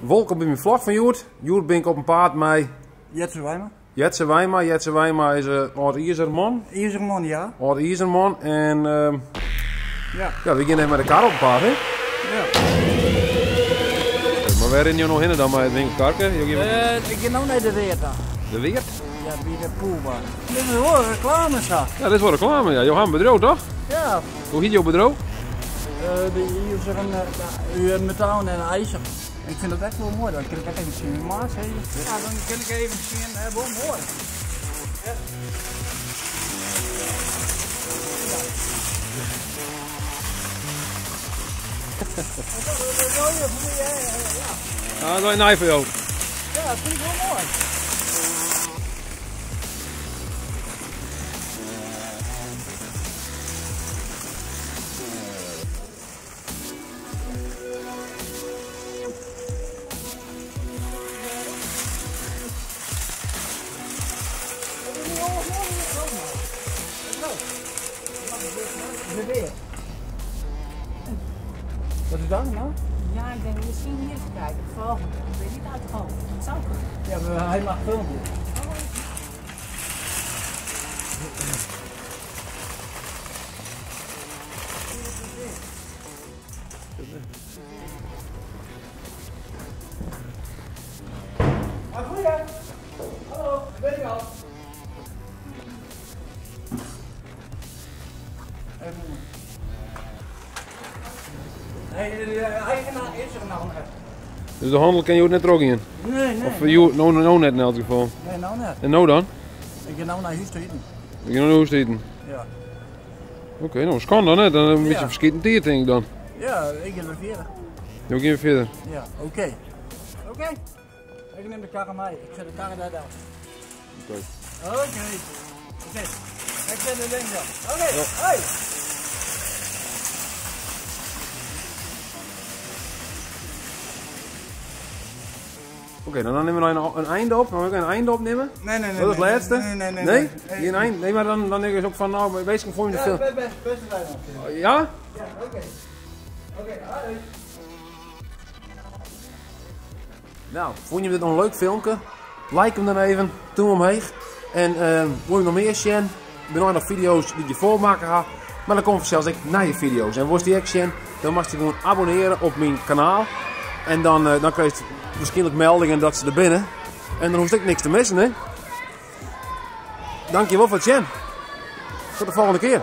Wolkom by myn vlog fan hjoed. Hjoed bin ik op 'en paad mei Jetze Wijma. Jetze Wijma. Jetze Wijma is in âld izerman. Izerman, ja. Âld izerman en ehm, Ja. ja, we gean even mei de kar op 'en paad, hè? Ja. Mar wêr rinne jo no hinne dan mei it winkelkarke? Jo gean Eh, ik gean no nei de Weert ta. de Weert? Ja, by de poolbar. Dit is wol reklame sa. Ja, dit is wol reklame, ja. Jo ha in bedriuw, toch? Ja. Hoe hjit jo bedriuw? Eh, de ijzeren, uh, metaal en ijzer. Ik vind dat echt wel mooi. Dan kan ik echt even zien. Mijn maat even. Ja, dan kan ik even zien. Eh, wel mooi. Ja. Ah, dat is wel een voor jou. Ja, dat vind ik wel mooi. Wat is dat nou? Ja, ik denk misschien hier even kijken. De volgende. Ik weet niet uit het hoofd. Het zou kunnen. Ja, maar hij mag filmpje. Ah, goeie. Hallo, ben ik al. Even. Nee, de eigenaar is er nou net. Dus de handel kan je ook net er ook in? Nee, nee. Of jo, no, no net in elk geval. Nee, nou net. En no dan? Ik ga nou naar huis te eten. Ik ga naar huis te eten. Ja. Oké, nou, dat kan dan hè. Dan een beetje Ja. verschillend tier denk ik dan. Ja, ik ga weer verder. Jo, gaan we verder. Ja, oké. Oké. Ik neem de kar mee. Ik zet de kar daar dan. Oké. Oké. Oké. Ik zet de ding dan. Oké, hoi. Oké, dan nemen we nou een einde op. Dan wil ik een einde opnemen. Nee, nee, nee. Dat is het nee, laatste? Nee, nee, nee. Nee? Geen eind? Nee, maar dan, dan denk ik ook van, nou, wees gewoon de Ja, film. best, best, best wel. Ja? Ja, oké. Oké, hoi. Nou, vond je dit nog een leuk filmpje? Like hem dan even, doe hem omheen. En wil je nog meer zien? Er zijn nog video's die je voormaken gaat. Maar dan komt zelfs ik naar je video's. En wordt die action, dan mag je gewoon abonneren op mijn kanaal. En dan krijg je waarschijnlijk meldingen dat ze er binnen. En dan hoef ik niks te missen, hè? Dankjewel voor het zien. Tot de volgende keer.